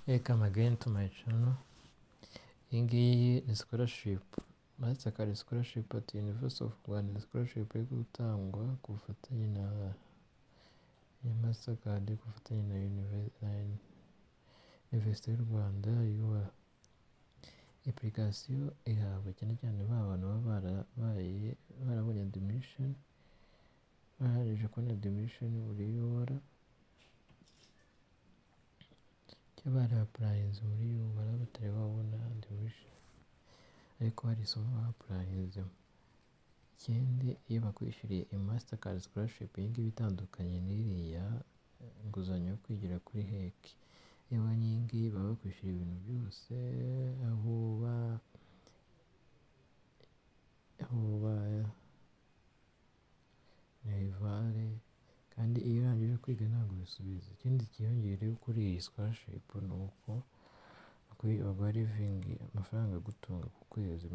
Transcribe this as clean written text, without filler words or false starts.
Welcome again to my channel. Iyi ngiyi ni scholarship, Mastercard scholarship at University of Rwanda. Ni scholarship iri gutangwa ku bufatanye na Mastercard, ku bufatanye na Université y'u Rwanda, UR. Application ihabwa cyane cyane ba bantu baba barabaye barabonye admission, barangije kubona admission muri UR, cyangwa bara-applyinze muri UR batari babona admission, ariko hari isomo ba-applyinzemo. Ikindi, iyo bakwishyuriye Mastercard scholarship, iyi ngiyi itandukanye n'iriya nguzanyo yo kwigira kuri HEC. Iyo ubonye iyi ngiyi, baba bakwishyura ibintu byose, aho uba, aho uba, minerval, kandi iyo urangije kwiga ntabwo ubisubiza. Ikindi cyiyongereyeho kuri iyi scholarship ni uko baguha living, amafaranga agutunga ku kwezi.